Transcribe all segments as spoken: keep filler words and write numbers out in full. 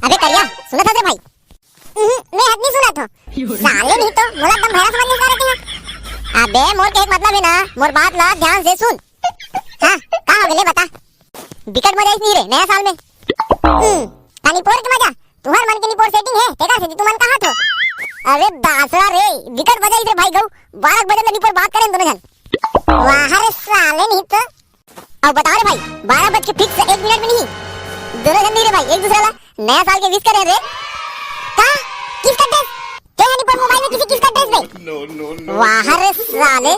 अबे करिया, सुनत हस रे भाई? उहुं, मैं हत नहीं सुनत हो। साले नहीं तो, मोला एकदम भैरा समझ नहीं रहे हैं। अबे मोर के एक मतलब है ना, मोर बात ला ध्यान से सुन। हाँ, का हो गेले बता? बिकट मजा आइस नहीं रे नया साल में। हम्म, का निपोर के मजा? तुहर मन के निपोर setting है, तेकर सेती तुमन कहा थो। अरे दासरा रे, बिकट मजा आइस रे भाई गऊ, बारह बजे ले निपोर बात करें दोनों जन। वाह रे साले नहीं तो। अब बताओ रे भाई, बारह बज के fix एक मिनट में नहीं, दोनों जन नहीं रे भाई, एक दूसरा ला नया साल के wish करे रे। का? Kiss का dress? ते हनी पर मोबाइल में किसी kiss का dress दे? वाह रे साले।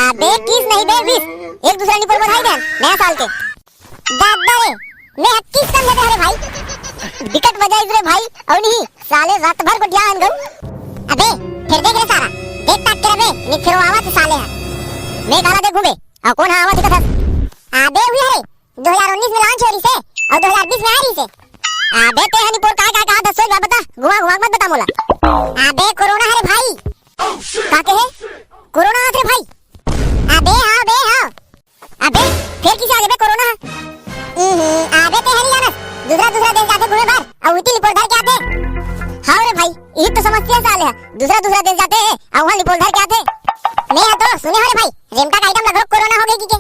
अबे kiss नहीं बे, wish। एक दूसरा निपोर बधाई दे नया साल के। दादा रे, मैं हक्की समझे रे भाई। बिकट बजाइस रे भाई, और नहीं, साले रात भर गोठिया हन गऊ। अबे, फिर देख रे सारा, देख ताक के रे बे, नहीं फिर आवा तो साले है। मैं गाला देखूं बे, और कौन है आवा दिखत हस? अबे हुई रे, दो हज़ार उन्नीस में launch हो रही से, और दो हज़ार बीस में आ रही से। अबे ते हनी पोर काय काय कहा दस सोच बता, घुमा घुमा मत बता मोला। अबे कोरोना है रे भाई। का के है? कोरोना आत रे भाई। अबे हाँ बे हाँ। अबे, फेर किसे आगे बे कोरोना? हम्म, अबे ते हनी जानस, दूसरा दूसरा देश जाते घूमे बर, अउ उती निपोर धर के आते। हाँ रे भाई, यही तो समस्या साले है, दूसरा दूसरा देश जाते हैं, अउ वहाँ निपोर धर के आते। मैं हाँ तो सुने हो रे भाई, रेमटा का item लगभग कोरोना हो गई की के?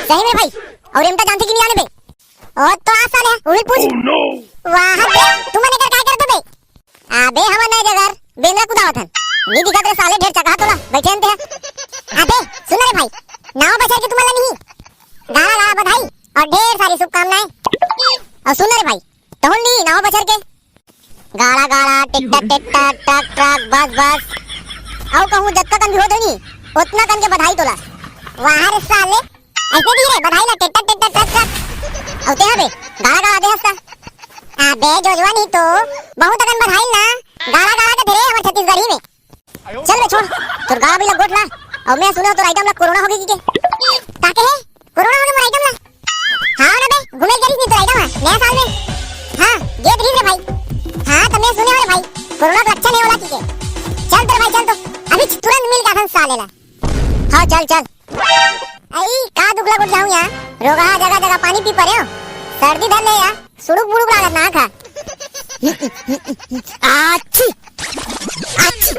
सही में भाई, और रेमटा जानते कि नहीं जाने बे? ओ तो आ साले, वो भी पूछ। वाह बे, तुमन एकर काय करत हो बे? अबे हमन नहीं रे घर, बेंदरा कुदावत हन। नहीं दिखत रे साले, ढेर चकहा तोला, बैठे हन ते। अबे सुन रे भाई, नवा बछर के तुमन ला नहीं गाड़ा गाड़ा बधाई और ढेर सारी शुभकामनाएं। और सुन रे भाई, तोहन नहीं नवा बछर के गाड़ा गाड़ा, टिक टक टिक टक, ट्रक ट्रक, बस बस, अउ कहूँ जतका कन भी होत होही, ओतना कन के बधाई तोला। वाह रे साले, ऐसे दी रे बधाई ला, टिक टक टिक टक, ट्रक ट्रक। अउ ते हबे गाड़ा गाड़ा दे हस का? अबे जोजवा नहीं तो, बहुत अकन बधाई ना, गाड़ा गाड़ा के धरे हमर छत्तीसगढ़ी में। चल बे छोड़, तोर गाड़ा बिला गोठ ला। अउ मैं सुने हो तोर item ला कोरोना हो गई की के? का के है? कोरोना हो गई मोर item ला? हाँ ना बे, घूमे गेलिस नहीं तोर item है नया साल में। हाँ, गेत रहिस रे भाई। हाँ तो मैं सुने हो रे भाई, कोरोना के लक्षण है ओला की के। चल तोर भाई चल तो, अभी तुरंत मिल जाथन साले ला। हाँ चल चल। आई का दुखला गोठियाहूँ यार, रोगहा जगह जगह पानी पी परे हो, सर्दी धर ले यार। सुड़ुक बुड़ुक लागत ना खा। आच्छी। आच्छी।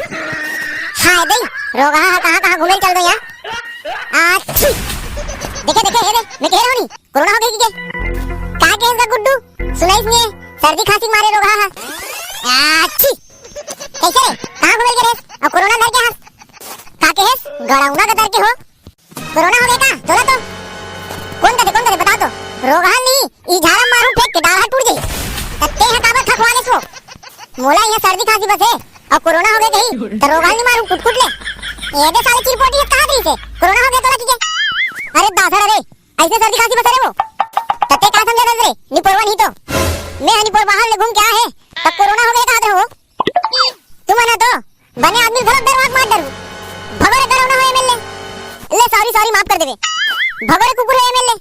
हाय दई, रोगहा हा कहाँ कहाँ घूमे चल गया? आच्छी। देखे देखे हे दे, मैं कह रहा हूँ नहीं, कोरोना हो गई की के? का के इसका गुड्डू? सुनाइस नहीं, सर्दी खांसी के मारे रोगहा हा। आच्छी। कैसे रे? कहाँ घूमे गए रे? और कोरोना धर के हस? का के हेस? गड़ौना का धर के हो? कोरोना हो गया का तोला तो? कौन कथे, कौन कथे, बता तो। रोगहा नहीं, ई झाड़ा मारू फेंक के डाढ़ा टूट जाई। तब ते हा काबर खखवा लेस हो? मोला यहाँ सर्दी खांसी बस है, और कोरोना हो गया कहीं, तो रोगहा नहीं मारू कुट कुट ले। ये दे साले चिरपोटी है, कहाँ गई से? कोरोना हो गया तोला की के? अरे दासड़ा रे, ऐसे सर्दी खांसी बस रे वो। तब ते का समझे रे? निपोरवा नहीं तो। मैं निपोर बाहर ले घूम के आ है, तब कोरोना हो गया कहाँ हो? तुमन तो बने आदमी घलोक डरवाक मत डरू। भगो रे कोरोना हो MLA। ले सॉरी सॉरी माफ कर देवे। भगो रे कुकुर हो MLA।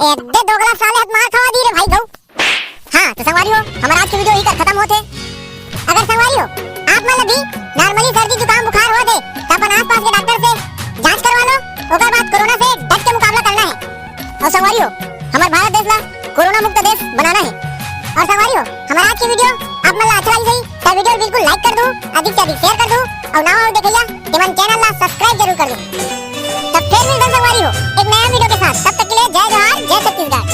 एदे दोगला साले हाथ मार खवा दी रे भाई गऊ। हाँ तो संगवारी हो, हमारा आज की वीडियो यही कर खत्म होते। अगर संगवारी हो आप मन ला भी normally सर्दी जुकाम बुखार हो दे तो अपन आसपास के डॉक्टर से जांच करवा लो। ओकर बाद कोरोना से डट के मुकाबला करना है। और संगवारी हो, हमारे भारत देश ला कोरोना मुक्त देश बनाना है। और संगवारी हो, हमारा आज की वीडियो आप मन ला अच्छा लगी सही, तो वीडियो बिल्कुल like कर दो, अधिक से अधिक share कर दो, और नवा हो देखैया, तेमन channel ला subscribe जरूर कर दो। तब फिर मिलते हैं संगवारी हो, एक नया वीडियो के साथ। तब तक के लिए जय जोहार, जय छत्तीसगढ़।